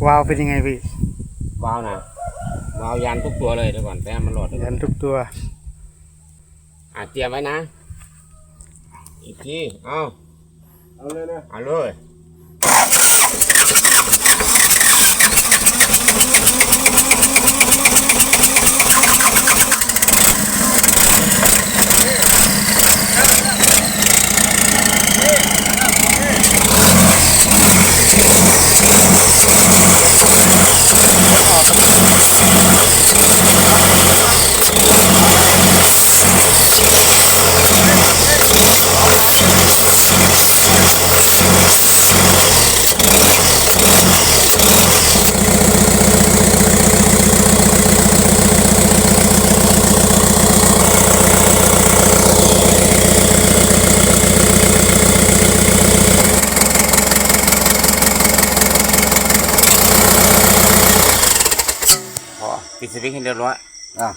ວາວເປັນຍັງໄງພີ່? ວາວນະ ວາວຢັນທຸກຕົວເລີຍ. ດຽວກ່ອນ ໄປໃຫ້ມັນຫຼອດ ຢັນທຸກຕົວ. ອ່າ ຕຽມໄວ້ນະ ອີກທີ ເອົາ ເອົາເລີຍນະ ເອົາເລີຍ. ພໍ ປິດສະວິດໃຫ້ລຽບຮ້ອຍ. ອ່າ.